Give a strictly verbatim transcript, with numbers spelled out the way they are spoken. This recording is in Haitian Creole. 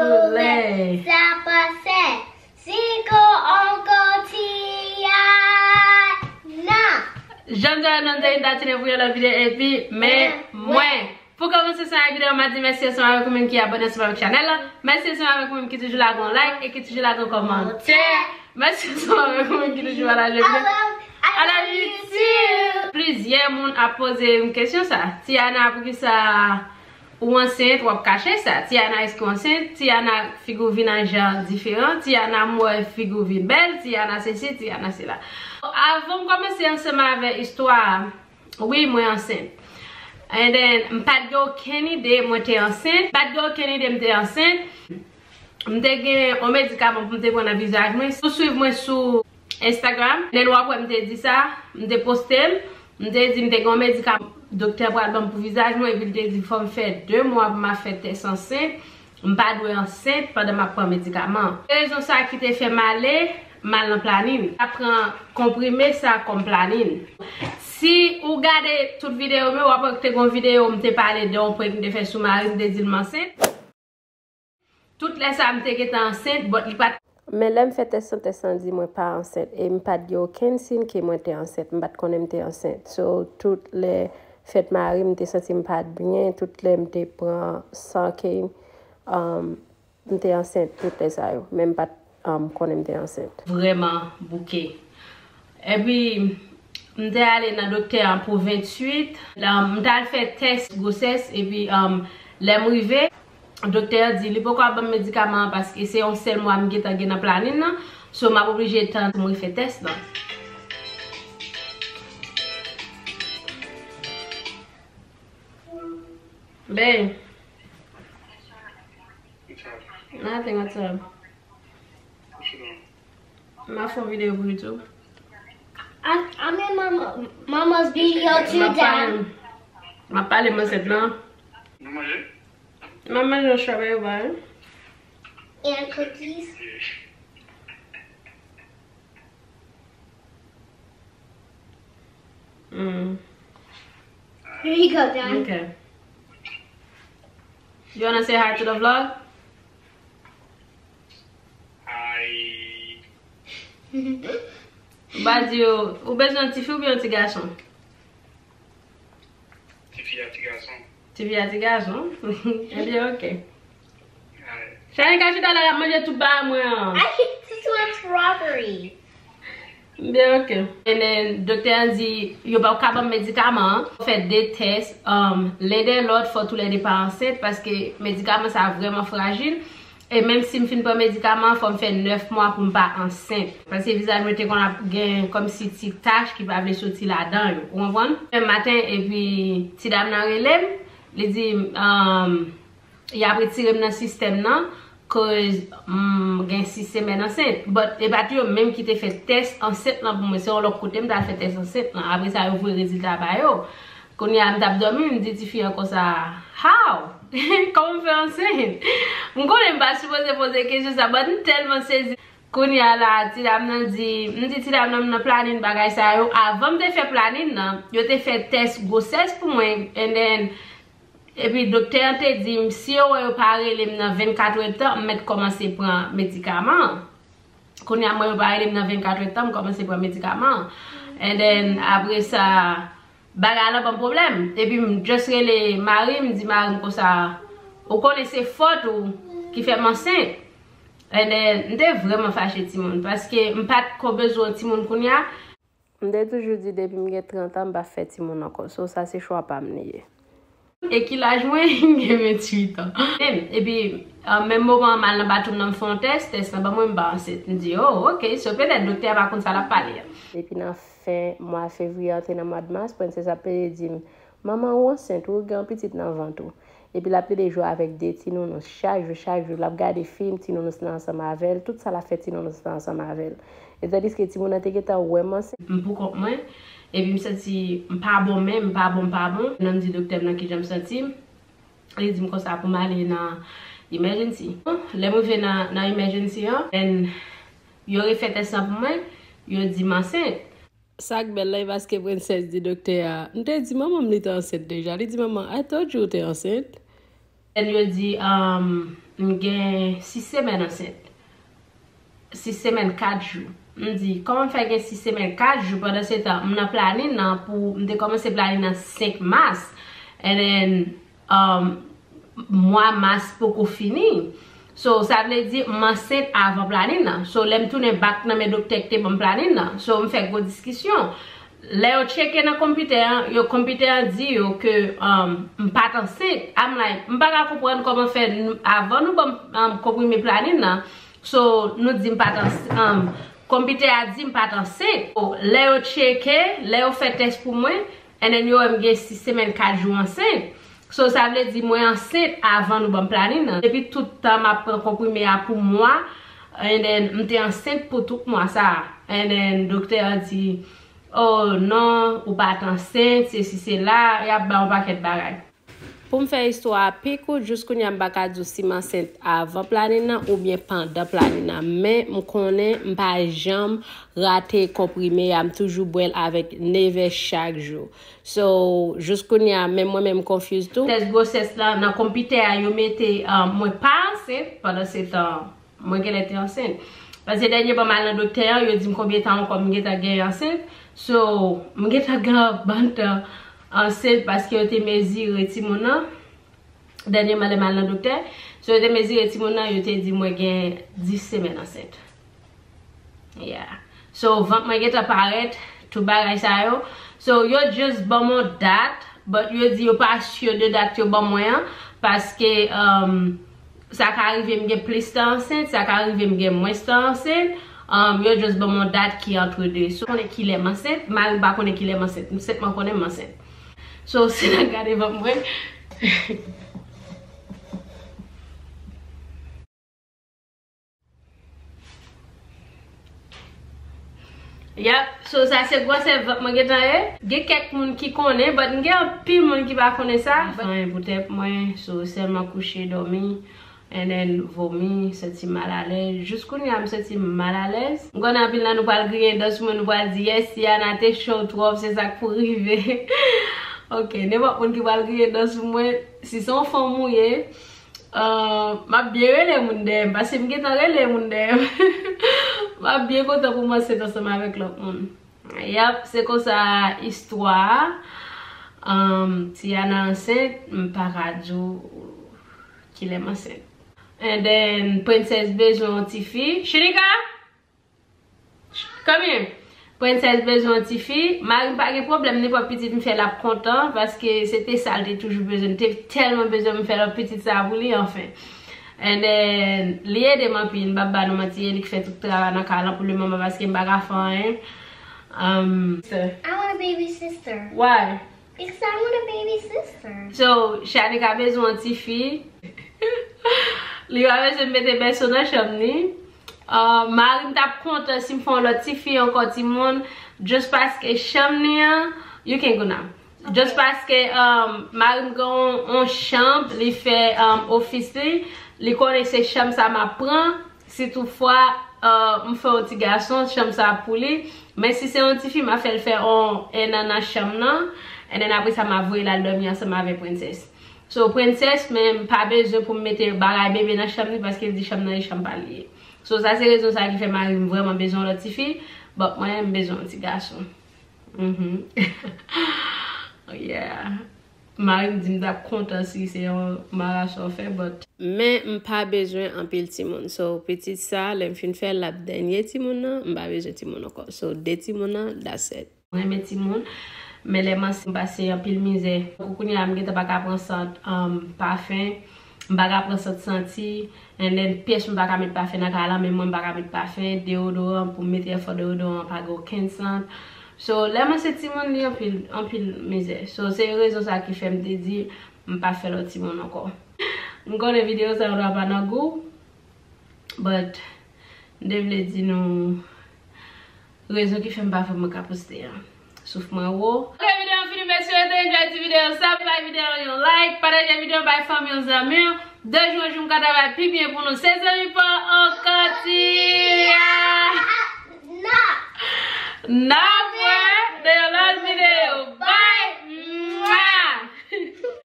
Souley. Sa pase. Siko onko Tiana. Jan de nan de datine pou yon lòt videyo epi men mwen. Pou kòmanse sa videyo, m a di mèsi ansanm avèk ou menm ki abòne ansanm avèk chanèl la. Mèsi ansanm avèk ou menm ki toujou lage yon like e ki toujou lage yon kòmantè. Mèsi ansanm avèk ou menm ki toujou pataje videyo. I love you too. Plizyè moun ap poze m kesyon sa. Tiana, poukisa ou ansent, w ap kache sa? Tiana, èske w ansent? Tiana, figi w vin an jan diferan. Tiana, m wè figi w vin bèl. Tiana, sesi, Tiana, sela. Avan m kòmanse ansanm avè istwa a, wi, mwen ansent. And then, m pa t gen okenn ide mwen te ansent. M pa t gen okenn ide m te ansent. M te gen yon medikaman pou m te pran nan vizaj mwen. Si w swiv mwen sou Instagram, then w ap wè m te di sa, m te poste l, m te di m te gen yon medikaman doktè pral ban m pou vizaj mwen, epi l te di fò m fè de mwa pou m ap fè tès ansent, m pa dwe ansent pandan m ap pran medikaman. Rezon sa ki te fè m ale, m al nan planin. M ap pran konprime sa kòm planin. Si ou gade tout videyo m yo, w ap wè ke te gen yon videyo m te pale de yon prank m te fè sou mari m, m te di l m ansent. Tout lè sa a, m te gentan ansent, but li pa t. Men lè m fè tès lan, tès lan di mwen pa ansent e m pa t gen okenn siy ke mwen te ansent. M pa t konnen m te ansent. So, tout lè fèt mari m, m te santi m pa t byen. Tout lè m te pran san ke, um, m te ansent, tout lè sa yo. Men m pa t, um, konnen m te ansent. Vrèman bouke. Epi, m te ale nan doktè an pou venntuit. La, m t al fè tès gwosès, epi, um, lè m rive, doktè an di li poko ap ban m medikaman an paske se yon sèl mwa m gentan gen nan planin nan. So, m ap oblije tann pou m refè tès lan. Babe. Nothing, what's up? M ap fè yon videyo pou YouTube. I, I'm in mama, mama's video too, Dad. M ap pale, m ansent lan. Nou manje? M ap manje yon strawberry bar. And cookies. Mm. Here you go, Dad. Okay. You wanna say hi to the vlog? Hi. Ou pa di yo, ou bezwen yon tifi oubyen yon ti gason? Tifi a ti gason. Tifi a ti gason? Ebyen, ok. Alright. Shanika chita la, l ap manje tout bagay mwen an. I hate this one strawberry. Byen, ok. And then, doktè an di, yo pa ka ban m medikaman an. Fè de tès, um, len dè lòt, fò toulède pa ansent, paske medikaman sa vrèman frajil. E menm si m fin pran medikaman an, fò m fè nèf mwa pou m pa ansent. Paske vizaj mwen te konn ap gen kòmsi ti tach ki pa vle soti ladan yo. Ou konprann? Menm maten, epi ti dam nan rele m, li di, um, y ap retire m nan sistèm nan, koz m gen sis semèn ansent. But e pa t yo menm ki te fè tès ansent lan pou mwen, se yon lòt kote m t al fè tès ansent lan. Apre sa, yo voye rezilta ba yo. Kounye a, m t ap dòmi, m di tifi an konsa, "How? Kòman m fè ansent?" M konnen m pa sipoze poze kesyon sa, but m tèlman sezi. Kounye a la, ti dam nan di, m di ti dam nan m nan planin bagay sa yo. Avan m te fè planin nan, yo te fè tès gwosès pou mwen, and then, epi doktè an te di m, si yo wè yo pa rele m nan vennkat èdtan, m mèt kòmanse pran medikaman an. Kounye a, mwen yo pa rele m nan vennkat èdtan, m kòmanse pran medikaman an. And then, apre sa, bagay la ban m pwoblèm. Epi m just rele mari m, m di mari m konsa, "Ou konnen se fòt ou ki fè m ansent." And then, m te vrèman fache timoun, paske m pa t ko bezwen timoun kounye a. M te toujou di depi m gen trant an, m p ap fè timoun ankò. So, sa se chwa pa m li ye. E ki laj mwen? M gen venntuit an. Menm, epi, ah, menm moman an, m al nan bathroom nan, m fè yon tès, tès lan ban mwen, m pa ansent. M di, "Oh, ok, so petèt doktè a pa konn sa l ap pale a." Epi nan fen mwa fevriye, antre nan mwa mas, Princess ap plede di m, "Manman, ou ansent, ou gen yon pitit nan vant ou." Epi l ap plede jwe avèk de ti nounous chak jou, chak jou. L ap gade fim, ti nounous lan ansanm avè l. Tout sa l ap fè, ti nounous lan ansanm avè l. E tandiske timoun nan te gentan wè m ansent. M poukont mwen. Epi m santi m pa bon menm, m pa bon, m pa bon. Nan m di doktè m nan kijan m santi m. Li di m konsa pou m ale nan emergency. Lè m rive nan, nan emergency an, and yo refè tès lan pou mwen, yo di m ansent. Sa k bèl la, e paske Princess di doktè a, "M te di manman m li te ansent deja." Li di, "Manman, I told you ou te ansent." And yo di, um, M gen sis semèn ansent. Sis semèn, kat jou. M di, kòman m fè gen sis semèn, kat jou, pandan se tan, m nan planin nan pou, m te kòmanse planin nan senk mas. And then, um, mwa mas poko fini. So, sa vle di, m ansent avan planin nan. So, lè m tounen back nan men doktè ki te ban m planin nan. So, m fè gwo diskisyon. Lè yo tcheke nan konpitè an, yo, konpitè an di yo ke, um, m pa t ansent. I'm like, m pa ka konprann kòman fè nou, avan nou ban m, um, konprime planin nan. So, nou di m pa t ans-, um, konpitè a di m pa t ansent. So, lè yo tcheke, lè yo fè tès pou mwen, and then yo wè m gen sis semèn, kat jou ansent. So, sa vle di mwen ansent avan nou ban m planin nan. Depi tout tan m ap pran konprime a pou mwa, and then m te ansent pou tout mwa sa a. And then doktè a di, oh non, ou pa t ansent, sesi, sela, y ap ba yon pakèt bagay. Pou m fè istwa a pi kout, jis kounye a m pa ka di w si m ansent avan planin nan oubyen pandan planin nan. Men m konnen m pa janm rate konprime a, m toujou bwè l avèk nevè chak jou. So, jis kounye a, menm mwen menm m confuse tou. Tès gwosès la, nan konpitè a, yo mete, ah, mwen pa ansent, pandan se tan, mwen genlè te ansent. Paske dènye ban m al nan doktè an, yo di m konbyen tan ankò m gentan gen ansent. So, m gentan gen yon bann tan ansent paske yo te mezire timoun nan. Dènyèman, lè m al nan doktè, so, yo te mezire timoun nan, yo te di mwen gen dis semèn ansent. Yeah. So, vant mwen gentan parèt, tout bagay sa yo. So, yo just ban m yon dat, but yo di yo pa sure de dat yo ban mwen an, paske, um, sa ka rive m gen plis tan ansent, sa ka rive m gen mwens tan ansent. Um, yo just ban m yon dat ki entre deux. So, konnen kilè m ansent, mari m pa konnen kilè m ansent. M senpman konnen m ansent. So, si n ap gade vant mwen. Yep, so sa se gwosè vant mwen gentan ye. Gen kèk moun ki konnen, but m gen anpil moun ki pa konnen sa. Anyen pou tèt mwen, so sèlman kouche, dòmi, and then vomi, santi m malalèz. Jis kounye a, m santi m malalèz. M konnen anpil nan nou pral griyen dan sou mwen, nou pral di, "Yes, Tiana te cho twòp, se sa k pou rive." Ok, nenpòt moun ki pral griyen dan sou mwen, si se yon fanm ou ye, uh, m ap byen rele moun dèyè m, paske m gentan rele moun dèyè m. M ap byen kontan pou m ansent ansanm avèk lòt moun. Yap, se konsa istwa a. Um, Tiana ansent, m pa ka di w kilè m ansent. And then, Princess bezwen yon tifi. Shinika! Come here! Princess bezwen yon tifi. Mari m pa gen pwoblèm, nenpòt pitit m fè l ap kontan, paske se te sa l te toujou bezwen. L te tèlman bezwen m fè lòt pitit sa pou li, anfen. And then, li ede m anpil, m p ap ba nou manti, e li k fè tout travay nan kay lan pou le moman, paske m pa ka fè anyen. Um, I want a baby sister. Why? Because I want a baby sister. So, Shanika bezwen yon tifi. Li pa bezwen mete bèso nan chanm li. Uh, mari m t ap kontan si m fè yon lòt tifi ankò timoun. Just paske chanm li an, you can go now. Just paske, um, mari m gen yon, yon chanm, li fè, um, ofis li. Li konnen se chanm sa m ap pran. Si toutfwa, uh, m fè yon ti gason, chanm sa ap pou li. Men si se yon tifi, m a fè l fè yon ennan nan chanm nan. And then apre sa, m a voye l al dòmi ansanm avèk Princess. So, Princess, men m pa bezwen pou m mete bagay bebe nan chanm li paske l di chanm nan e chanm pa l li ye. So, sa se rezon sa ki fè mari m vrèman bezwen yon lòt tifi. But mwen, m bezwen yon ti gason. Mhm. Yeah. Mari m di m t ap kontan si se yon marasò fè, but. Men m pa bezwen anpil timoun. So, pitit sa, lè m fin fè l, l ap dènye timoun nan, m pa bezwen timoun ankò. So, de timoun nan, that's it. Mwen renmen timoun, men lè m ansent, m pase anpil mizè. Kou kounye a, m gentan pa ka pran sant, um, pafen, m pa ka pran sant santi, and then pyès m pa ka met pafen nan kay lan, men mwen m pa ka met pafen, deodoran, pou m mete fò deodoran, pa gen okenn sant. So, lè m ansent timoun, li anpil, anpil mizè. So, se rezon sa ki fè m te di m pa fè lòt timoun ankò. M konnen videyo sa yo pa nan gou, but m te vle di nou rezon ki fè m pa vrèman ka poste an. Souf mwen wo. Ok, videyo an fini, mesye, te enjoy ti videyo sa, bay videyo an yon like, pataje videyo, bay fanmi w, zanmi w. De jou an jou m ka travay pi byen pou nou. Se zanmi pa w ankò, Tia. N ap wè nan yon lòt videyo. Bye!